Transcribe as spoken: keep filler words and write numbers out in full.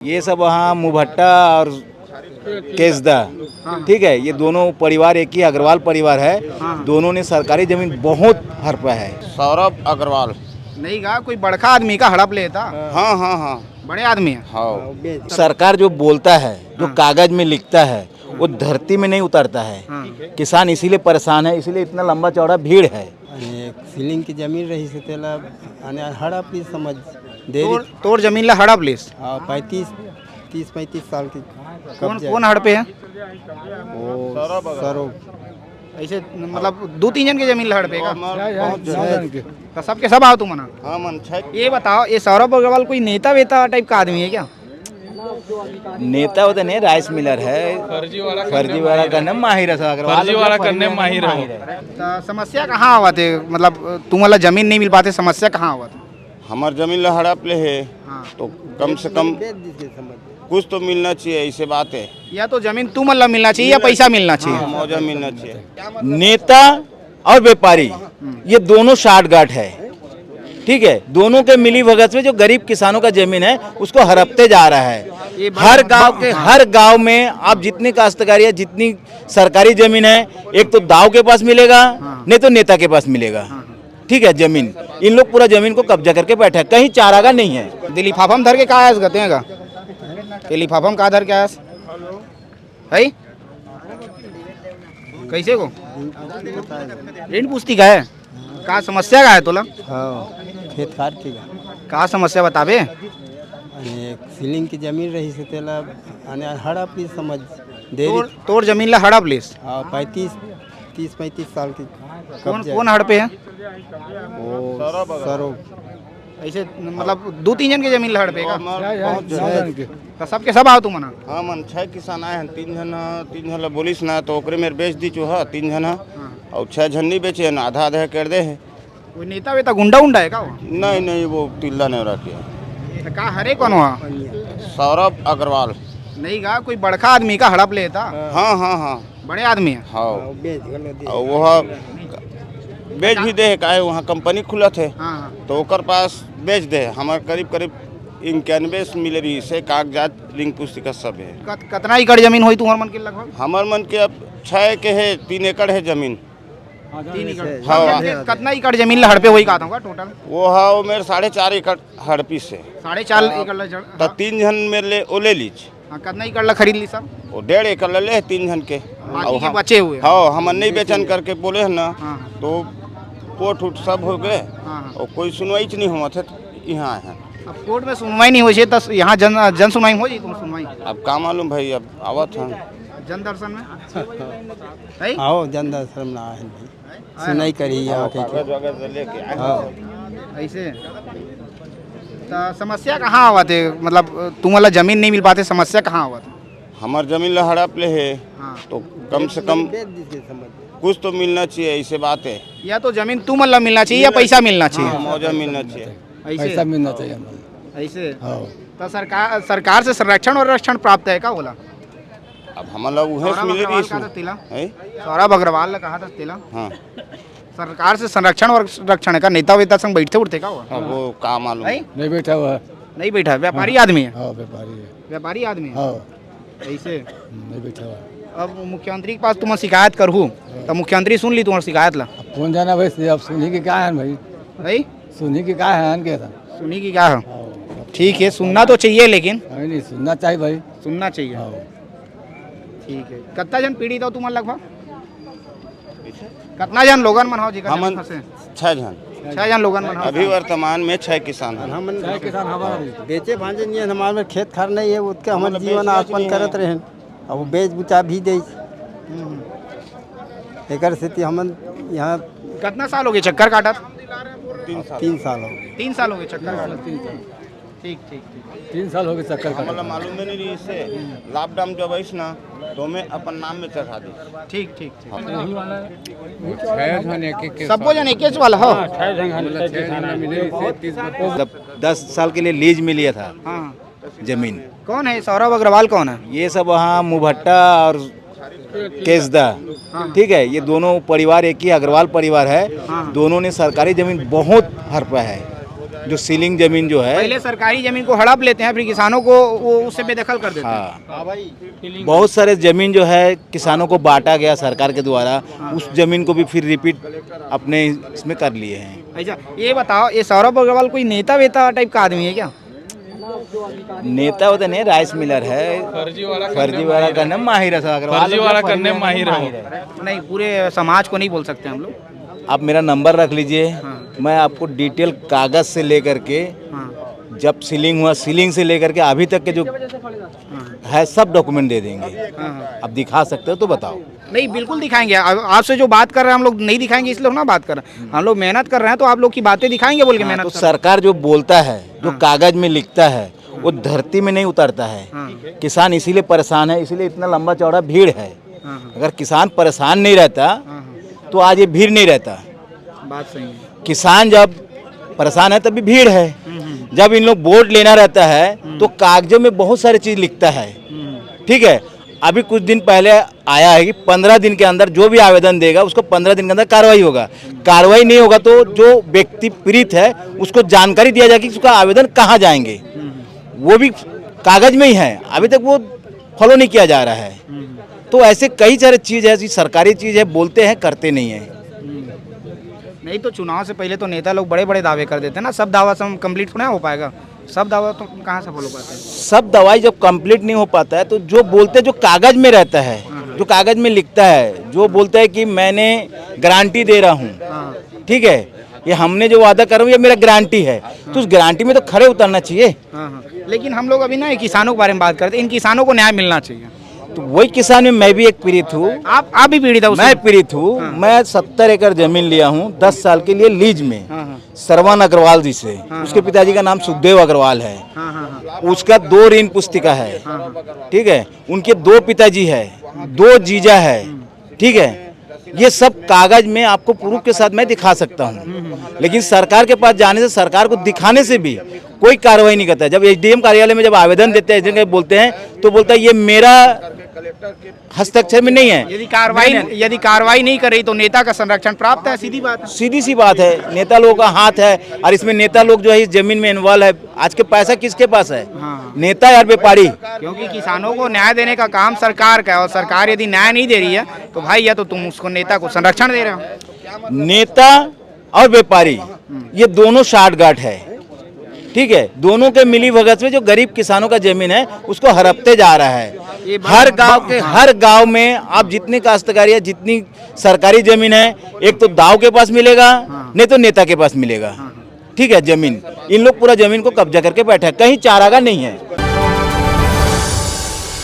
ये सब वहाँ मुभट्टा और केसदा, हाँ। ठीक है, ये दोनों परिवार एक ही अग्रवाल परिवार है। हाँ। दोनों ने सरकारी जमीन बहुत हड़पा है। सौरभ अग्रवाल। नहीं गा, कोई बड़का आदमी का हड़प लेता। हाँ, हाँ, हाँ। बड़े आदमी है। हाँ। सरकार जो बोलता है, जो हाँ। कागज में लिखता है, वो धरती में नहीं उतरता है। हाँ। किसान इसीलिए परेशान है, इसीलिए इतना लंबा चौड़ा भीड़ है। एक सीलिंग की जमीन रही से तेला आने हड़प ली समझ दे तोर, रही। तोर जमीन ला हड़प लिस? हाँ, पैंतीस, तीस पैंतीस साल की कौन, कब्जा। कौन हड़पे है? वो सरो। ऐसे मतलब दो तीन जन के जमीन ला हड़पे का? हमार बहुत जन। तो सबके सब आओ तुम ना। हाँ, मन छे। ये बताओ, ये सौरभ अग्रवाल कोई नेता वेता टाइप का आदमी है क्या? नेता होते नहीं, राइस मिलर है। फर्जीवाड़ा करने माहिर है, अग्रवाल फर्जीवाड़ा करने माहिर है। तो समस्या कहाँ आवत है? मतलब, तुम वाला जमीन नहीं मिल पाते, समस्या कहाँ आवत है? हमार जमीन ला हड़प ले है, हाँ। तो कम से कम कुछ तो मिलना चाहिए, ऐसे बात है। या तो जमीन तुम वाला मिलना चाहिए या पैसा मिलना चाहिए। हाँ, मुआवजा मिलना चाहिए। नेता और व्यापारी, ये दोनों साठगांठ है, ठीक है। दोनों के मिली भगत में जो गरीब किसानों का जमीन है, उसको हड़पते जा रहा है। हर गांव के, हर गांव में आप जितनी काश्तकारी या जितनी सरकारी जमीन है, एक तो दाव के पास मिलेगा, नहीं तो नेता के पास मिलेगा, ठीक है। जमीन, इन लोग पूरा जमीन को कब्जा करके बैठा है, कहीं चारागाह नहीं है। दिलीफाफा म धर के का आयस गते हैं का? दिलीफाफा म का धर के आयस? है? कैसे को? ऋण पुस्तिका है? का समस्या का है तोला? हाँ, खेत खार की का। का समस्या बताबे? अरे, एक सीलिंग की जमीन रही से तेला, अने हड़प ली समझ दे तोर, रही। तोर जमीन ला हड़प लिस? हाँ, पैंतीस, तीस पैंतीस साल की कौन, कब्जा है। कौन हड़पे है? वो सरो। ऐसे मतलब दो तीन जन के जमीन ला हड़पे का? हमार बहुत जन। तो सबके सब आओ तुम ना? हाँ, मन छह किसान आए हैं, तीन जन, तीन जन ला बोलिस ना, तो ओकरे मेर बेच दी चूहा, तीन जन है। हाँ। और छह जन नहीं बेचे हैं, आधा आधा कर दे है। कोई नेता वेता गुंडा उंडा है का वो? नहीं, नहीं, वो तिल्ला नेवरा के है। तो का हरे कौन हुआ? सौरभ अग्रवाल। नहीं गा, कोई बड़का आदमी का हड़प लेता। हाँ, हाँ, हाँ। बड़े आदमी है। हाँ। और वो बेच भी दे, काहे वहाँ कंपनी खुलत है, हाँ, हाँ। तो ओकर पास बेच दे। हमार करीब करीब इक्यानवे से मिले रही से कागजात, लिंग पुस्तिका सब है। कत-, कतना एकड़ जमीन होई तुम्हार मन के लगभग? हमार मन के अब छः के है, तीन एकड़ है जमीन। तीन एकड़। हाँ। कतना, कतना एकड़ जमीन ला हड़पे होई का था टोटल? वो हाँ, वो मेरे साढ़े चार एकड़ हड़पी से। साढ़े चार हाँ, एकड़ ला जड़-, तो हाँ। तीन जन मेरे ले, वो ले लीज। हाँ, कतना एकड़ ला खरीद ली सब? वो डेढ़ एकड़ ला ले तीन जन के। बाकी और के हम, बचे हुए हैं। हाँ, हम नहीं बेचन करके बोले हैं ना, हाँ, हाँ। तो कोर्ट उट सब हो गए हाँ, हाँ। और कोई सुनवाई च नहीं हुआ थे, तो यहाँ आए हैं। अब कोर्ट में सुनवाई नहीं होई छे, तो यहाँ जन, जन सुनवाई हो जी, तुम सुनवाई? अब का मालूम भाई, अब आवत हैं। जन दर्शन में? है? आओ, जन दर्शन में आए हैं भाई। सुनई करी यहाँ के। कागज वागज लेके आए। हाँ। ऐसे? तो समस्या कहाँ आवत है? मतलब, तुम वाला जमीन नहीं मिल पाते, समस्या कहाँ आवत है? हमार जमीन ला हड़प ले है, हाँ। तो कम से कम कुछ तो मिलना चाहिए, ऐसे बात है। या तो जमीन तुम वाला मिलना चाहिए या पैसा मिलना चाहिए। हाँ, मुआवजा मिलना चाहिए। ऐसे? पैसा मिलना चाहिए हमारे। ऐसे? हाँ। तो सरकार, सरकार से संरक्षण और रक्षण प्राप्त है का बोला? अब हमन ला उहे से सौरभ मिले अग्रवाल रहिस कहा ना। था तेला? हैं? सौरभ अग्रवाल ने कहा था तेला? हाँ। सरकार से संरक्षण और रक्षण का नेता वेता संग बैठते उठते का हुआ? अब वो का मालूम। हैं? नहीं बैठा हुआ है। नहीं बैठा, व्यापारी हाँ। आदमी है? हाँ, व्यापारी है। व्यापारी आदमी है? हाँ। ऐसे? हम्म, नहीं बैठा हुआ है। अब मुख्यमंत्री के पास तुम शिकायत करहू, हाँ। तो मुख्यमंत्री सुन ली तुम्हारी शिकायत ला? अब कौन जाना भाई, अब सुनी कि क्या है भाई? भाई? सुनी कि क्या है, के था? सुनी कि क्या है? हाँ। ठीक है, सुनना तो चाहिए लेकिन। नहीं, नहीं, सुनना चाहिए भाई। सुनना चाहिए। हाँ। ठीक है, कितना जन पीड़ित हो तुम लगभग? कितना जन लोगन मन हो जेकर हमन जमीन फंसे? छह जन। छह जन लोगन मन हो। अभी वर्तमान में छह किसान हैं। हमन छह किसान हमारा भी। बेचे भांजे नहीं है, हमारे में खेत खार नहीं है, उसके हमन मतलब जीवन बेचना यापन नहीं है। करत रहे। अब वो बेच बुचा भी दे। हम्म। एकर सेती हमन यहाँ कितना साल हो गए चक्कर काटत? तीन साल। तीन साल हो गए। तीन साल हो गए चक्कर काटत? तीन साल। ठीक, ठीक, ठीक। तीन साल हो गए चक्कर काटत। हमला मालूम भी नहीं रही इससे। लॉकडाउन जब आइस ना, तो मैं अपन नाम में चढ़ा दी। ठीक, ठीक, ठीक। छह जन एक एक के सबो जन एक एक वाला हो? हाँ, छह जन, मतलब छह जन मिले इससे तीस मतलब दस साल के लिए लीज में लिया था। हाँ। जमीन। कौन है सौरभ अग्रवाल, कौन है? ये सब वहाँ मुभट्टा और केसदा, हाँ। ठीक है, ये दोनों परिवार एक ही अग्रवाल परिवार है। हाँ। दोनों ने सरकारी जमीन बहुत हड़पा है। जो सीलिंग जमीन जो है, पहले सरकारी जमीन को हड़प लेते हैं, फिर किसानों को वो उससे बेदखल कर देते हैं। हाँ, बहुत सारे जमीन जो है किसानों को बांटा गया सरकार के द्वारा, उस जमीन को भी फिर रिपीट अपने इसमें कर लिए हैं। अच्छा, ये बताओ, ये सौरभ अग्रवाल कोई नेता वेता टाइप का आदमी है क्या? नेता वेता नहीं, राइस मिलर है। फर्जी वाला करने में माहिर है सर अग्रवाल। फर्जी वाला करने में माहिर है। नहीं, पूरे समाज को नहीं बोल सकते हम लोग। आप मेरा नंबर रख लीजिए। हाँ। मैं आपको डिटेल कागज़ से लेकर के, हाँ। जब सीलिंग हुआ, सीलिंग से लेकर के अभी तक के जो हाँ। है, सब डॉक्यूमेंट दे देंगे। हाँ, हाँ। आप दिखा सकते हो तो बताओ। नहीं, बिल्कुल दिखाएंगे। आपसे जो बात कर रहे हैं हम लोग, नहीं दिखाएंगे इसलिए ना बात कर रहे हैं। हम लोग मेहनत कर रहे हैं तो आप लोग की बातें दिखाएंगे बोल के। हाँ, मेहनत तो कर रहे हैं। सरकार जो बोलता है, जो हाँ। कागज़ में लिखता है, वो धरती में नहीं उतरता है। हाँ। किसान इसीलिए परेशान है, इसीलिए इतना लंबा चौड़ा भीड़ है। हाँ, हाँ। अगर किसान परेशान नहीं रहता, हाँ, हाँ। तो आज ये भीड़ नहीं रहता। बात सही है। किसान जब परेशान है, तभी भीड़ है। हम्म, हम्म। जब इन लोग वोट लेना रहता है, हम्म। तो कागजों में बहुत सारी चीज़ लिखता है। हम्म। ठीक है, अभी कुछ दिन पहले आया है कि पंद्रह दिन के अंदर जो भी आवेदन देगा, उसको पंद्रह दिन के अंदर कार्रवाई होगा। कार्रवाई नहीं होगा, तो जो व्यक्ति पीड़ित है, उसको जानकारी दिया जाएगी कि उसका आवेदन कहाँ जाएंगे। हम्म। वो भी कागज में ही है, अभी तक वो फॉलो नहीं किया जा रहा है। हम्म। तो ऐसे कई सारे चीज़ है, ऐसी सरकारी चीज़ है, बोलते हैं, करते नहीं है। हम्म। नहीं तो चुनाव से पहले तो नेता लोग बड़े बड़े दावे कर देते हैं ना, सब दावा सब कंप्लीट थोड़ा हो पाएगा, सब दावा तो कहाँ से फॉलो पाते हैं? सब दवाई जब कंप्लीट नहीं हो पाता है, तो जो बोलते हैं, जो कागज में रहता है, हाँ। जो कागज में लिखता है, जो बोलता है कि मैंने गारंटी दे रहा हूँ, हाँ। ठीक है, ये हमने जो वादा कर रहा हूँ, ये मेरा गारंटी है, तो उस गारंटी में तो खरे उतरना चाहिए। हाँ, हाँ। लेकिन हम लोग अभी ना ये किसानों के बारे में बात करते हैं, इन किसानों को न्याय मिलना चाहिए। तो वही किसान में मैं भी एक पीड़ित हूँ। आप, आप भी पीड़ित है उसमें? मैं पीड़ित हूँ। हाँ। मैं सत्तर एकड़ जमीन लिया हूँ दस साल के लिए लीज में, हाँ, हाँ। श्रवण अग्रवाल जी से। हाँ, उसके हाँ। पिताजी का नाम सुखदेव अग्रवाल है। हाँ, हाँ, हाँ। उसका दो ऋण पुस्तिका है। हाँ, हाँ। ठीक है, उनके दो पिताजी है, दो जीजा है। हम्म। ठीक है, ये सब कागज में आपको प्रूफ के साथ मैं दिखा सकता हूँ, लेकिन सरकार के पास जाने से, सरकार को दिखाने से भी कोई कार्रवाई नहीं करता है। जब एसडीएम कार्यालय में जब आवेदन देते हैं, एसडीएम बोलते हैं, तो बोलता है, "ये मेरा हस्तक्षेप में नहीं है।" यदि कार्रवाई, नहीं, नहीं। यदि कार्रवाई नहीं कर रही तो नेता का संरक्षण प्राप्त है, सीधी बात है। सीधी सी बात है, नेता लोगों का हाथ है, और इसमें नेता लोग जो है इस जमीन में इन्वॉल्व है। आज के पैसा किसके पास है? हाँ। नेता यार, व्यापारी। क्योंकि किसानों को न्याय देने का काम सरकार का है, और सरकार यदि न्याय नहीं दे रही है तो भाई, या तो तुम उसको, नेता को संरक्षण दे रहे हो। नेता और व्यापारी, ये दोनों साठगांठ है, ठीक है। दोनों के मिली भगत से जो गरीब किसानों का जमीन है, उसको हड़पते जा रहा है। ये बात हर हम गांव के, हाँ। हर गांव में आप जितनी काश्तकारी है, जितनी सरकारी जमीन है, एक तो दाव के पास मिलेगा, हाँ। नहीं तो नेता के पास मिलेगा। हाँ, हाँ। ठीक है, जमीन, इन लोग पूरा जमीन को कब्जा करके बैठे हैं, कहीं चारागाह नहीं है।